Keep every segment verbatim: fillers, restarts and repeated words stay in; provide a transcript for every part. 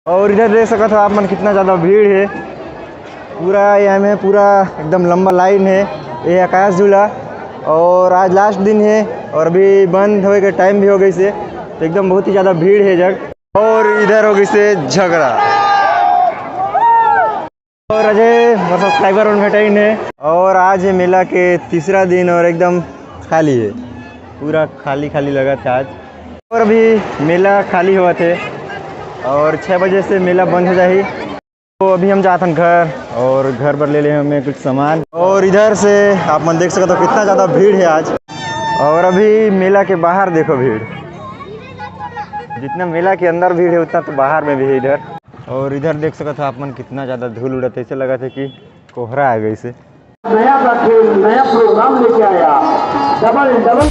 और इधर देख सकत हो आप मन, कितना ज़्यादा भीड़ है। पूरा ये में पूरा एकदम लंबा लाइन है। ये आकाश झूला, और आज लास्ट दिन है और अभी बंद होए के टाइम भी हो गई से, तो एकदम बहुत ही ज़्यादा भीड़ है जग। और इधर हो गई से झगड़ा। और अजय, मोर सब्सक्राइबर मन भेटाइन है। और आज है मेला के तीसरा दिन और एकदम खाली है, पूरा खाली खाली लगा था आज। और अभी मेला खाली हुआ थे और छः बजे से मेला बंद हो जाही। तो अभी हम जाथन घर और घर पर ले ले हमें कुछ सामान। और इधर से आप मन देख सकते हो कितना ज़्यादा भीड़ है आज। और अभी मेला के बाहर देखो भीड़, जितना मेला के अंदर भीड़ है उतना तो बाहर में भी है इधर। और इधर देख सकत हो आप मन कितना ज़्यादा धूल उड़त है, ऐसे लगत है कि कोहरा आ गई से। नया सा खेल, नया प्रोग्राम लेके आया, डबल डबल।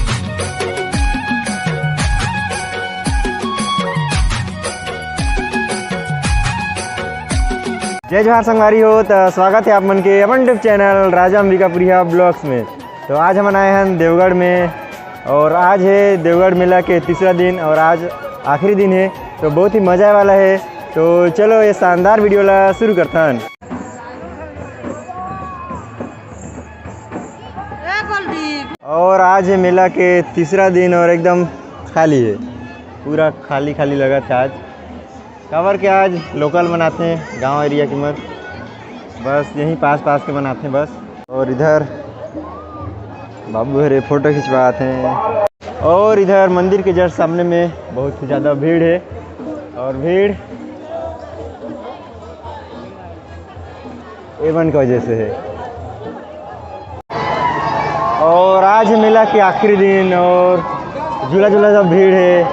जय जोहार संगवारी हो, तो स्वागत है आप मन के अपन YouTube चैनल राजा अंबिकापुरिया ब्लॉग्स में। तो आज हमन आए हैं देवगढ़ में और आज है देवगढ़ मेला के तीसरा दिन और आज आखिरी दिन है, तो बहुत ही मज़ा आए वाला है। तो चलो ये शानदार वीडियो ला शुरू करथन। और आज है मेला के तीसरा दिन और एकदम खाली है, पूरा खाली खाली लगा था आज। काबर के आज लोकल मनाते हैं, गांव एरिया के मत, बस यहीं पास पास के मनाते हैं बस। और इधर बाबू हरे फोटो खिंचवाते हैं। और इधर मंदिर के जस्ट सामने में बहुत ही ज़्यादा भीड़ है और भीड़ एवन की वजह से है। और आज है मेला के आखिरी दिन और झूला झूला सब भीड़ है,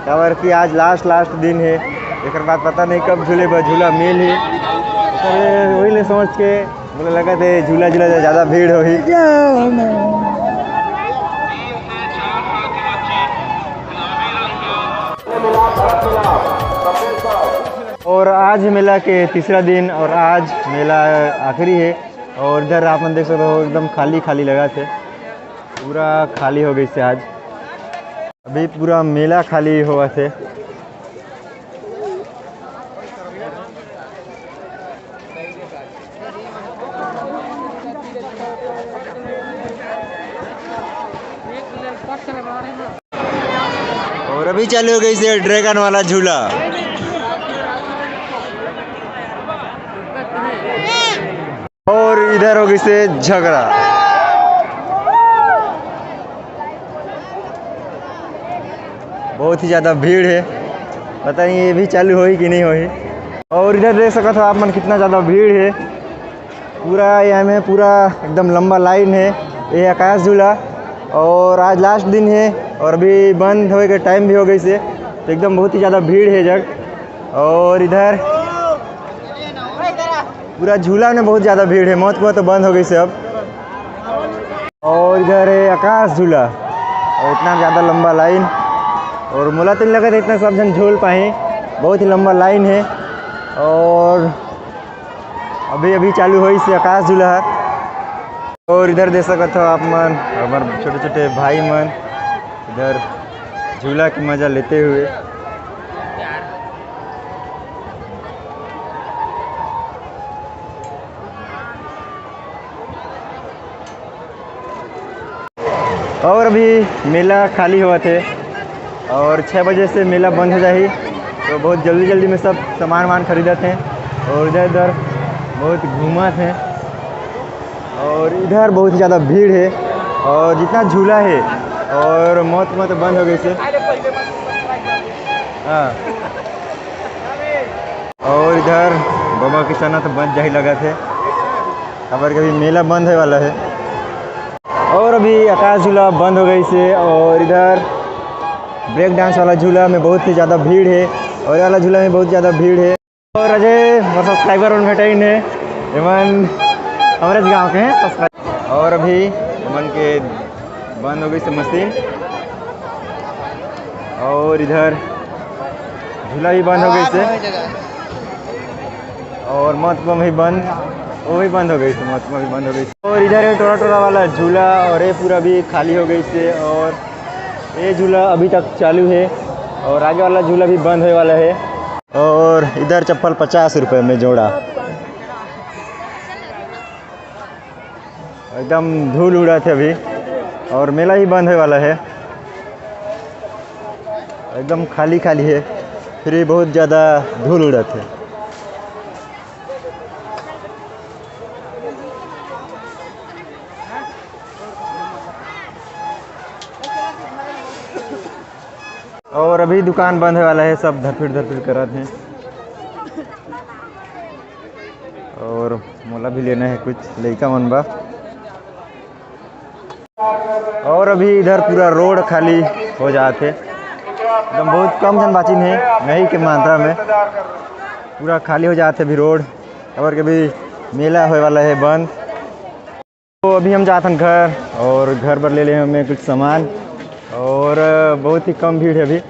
काबर कि आज लास्ट लास्ट दिन है। एक बाद पता नहीं कब झूले पर झूला मिल ही, तो वही ले सोच के मुझे लगा थे झूला झूला ज़्यादा भीड़ हो ही। और आज मेला के तीसरा दिन और आज मेला आखिरी है। और इधर आप मन देख सकते हो एकदम खाली खाली लगा थे, पूरा खाली हो गई से आज। अभी पूरा मेला खाली हुआ थे। और अभी चालू हो गई से ड्रैगन वाला झूला। और इधर हो गई से झगड़ा। बहुत ही ज़्यादा भीड़ है, पता नहीं ये भी चालू होही कि नहीं होही। और इधर देख सकते हो आप मन कितना ज़्यादा भीड़ है। पूरा यहाँ में पूरा एकदम लंबा लाइन है। ये आकाश झूला और आज लास्ट दिन है और अभी बंद होए के टाइम भी हो गई से, तो एकदम बहुत ही ज़्यादा भीड़ है जग। और इधर पूरा झूला में बहुत ज़्यादा भीड़ है, मौत को तो बंद हो गई से अब। और इधर है आकाश झूला और इतना ज़्यादा लंबा लाइन और मोला तो नहीं लगा था इतना सब जन झूल पाए, बहुत ही लंबा लाइन है। और अभी अभी चालू होइस हे आकाश झूला हर। और इधर देख सकत हो आप मन, हमर छोटे छोटे भाई मन इधर झूला के मजा लेते हुए। और अभी मेला खाली होवत हे और छः बजे से मेला बंद हो जाही, तो बहुत जल्दी जल्दी में सब सामान वामान खरीदत हे और इधर उधर बहुत घूमत हे। और इधर बहुत ही ज़्यादा भीड़ हे और जितना झूला हे और मौत मौत बंद हो गई से। हाँ। और इधर बबा के चना तो बच जाही लगत हे, काबर के अभी मेला बंद होए वाला हे। और अभी आकाश झूला बंद हो गई से और इधर ब्रेक डांस वाला झूला में बहुत ही ज़्यादा भीड़ हे और ये वाला झूला में बहुत ज़्यादा भीड़ हे। और अजय मोर सब्सक्राइबर मन भेटाइन हे, एमन हमरेच गांव के हैं सब्सक्राइबर। और अभी एमन के बंद हो गई से मशीन और इधर झूला भी बंद हो गई से और मौत बम भी बंद, वो भी बंद हो गई से, मौत बम भी बंद हो गई से। और इधर है टोरा टोरा वाला झूला और ये पूरा भी खाली हो गई से और ये झूला अभी तक चालू है और आगे वाला झूला भी बंद होए वाला है। और इधर चप्पल पचास रुपये में जोड़ा। एकदम धूल उड़त हे अभी, और मेला ही बंद होए वाला हे। एकदम खाली खाली हे, फिर भी बहुत ज़्यादा धूल उड़त हे। और अभी दुकान बंद होए वाला हे, सब धरफिर धरफिर करत हे। और मोला भी लेना हे कुछ लइका मन बा। और अभी इधर पूरा रोड खाली हो जात हे, एकदम बहुत कम झन बाचिन हे, नहीं के मात्रा में पूरा खाली हो जात हे अभी रोड, काबर के अभी मेला होए वाला हे बंद। तो अभी हम जात हन घर, और घर बर ले ले हमें कुछ सामान, और बहुत ही कम भीड़ हे अभी।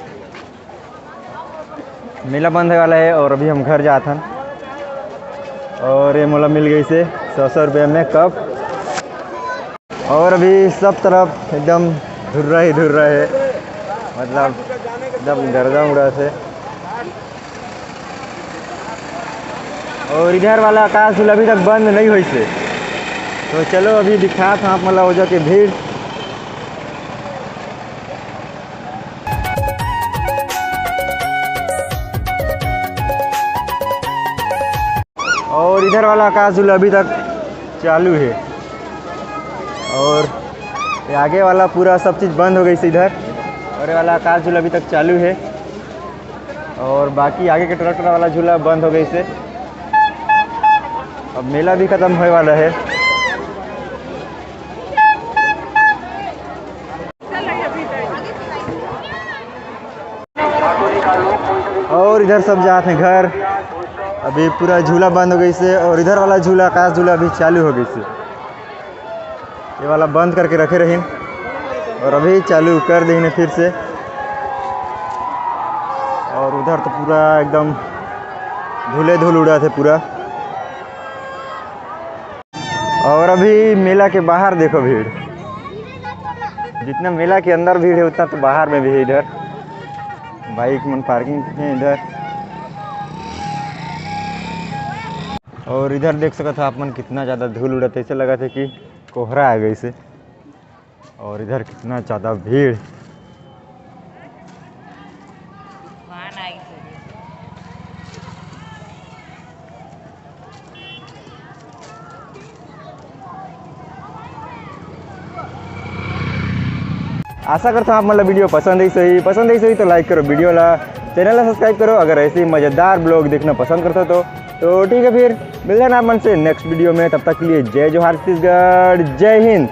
मेला बंद होए वाला हे और अभी हम घर जात हन। और ये मोला मिल गइसे सौ सौ रुपया में कप। और अभी सब तरफ एकदम धुर्रा ही धुर्रा हे, मतलब एकदम गर्दा उड़ाथे। और इधर वाला आकाश झूला अभी तक बंद नहीं होइसे। तो चलो अभी दिखात हँव आप मन ला ओजा के भीड़। और इधर वाला आकाश झूला अभी तक चालू हे, और ये आगे वाला पूरा सब चीज़ बंद हो गइसे इधर, और ये वाला आकाश झूला अभी तक चालू हे, और बाकी आगे के ट्रैक्टर वाला झूला बंद हो गइसे। अब मेला भी खतम होए वाला हे। और इधर सब जात हे घर। अभी पूरा झूला बंद हो गइसे, और इधर वाला झूला, आकाश झूला अभी चालू हो गइसे। ये वाला बंद करके रखे रहिन, और अभी चालू कर दीन हे फिर से। और उधर तो पूरा एकदम धूले धूल उड़ाथे पूरा। और अभी मेला के बाहर देखो भीड़, जितना मेला के अंदर भीड़ हे, उतना तो बाहर में भी हे। इधर बाइक मन पार्किंग हे इधर। और इधर देख सकत हो आप मन, कितना ज़्यादा धूल उड़त हे, ऐसे लगत हे कि कोहरा आ गइसे। और इधर कितना ज़्यादा भीड़। तूफान आई तो। आशा करता हूँ आप मन ला video पसंद आइस होही। पसंद आइस होही तो like करो video ला, channel ला subscribe करो अगर ऐसे ही मज़ेदार vlog देखना पसंद करते हो तो। तो ठीक है, फिर मिलते हैं आप मन से next video में। तब तक के लिए जय जोहार छत्तीसगढ़, जय हिंद।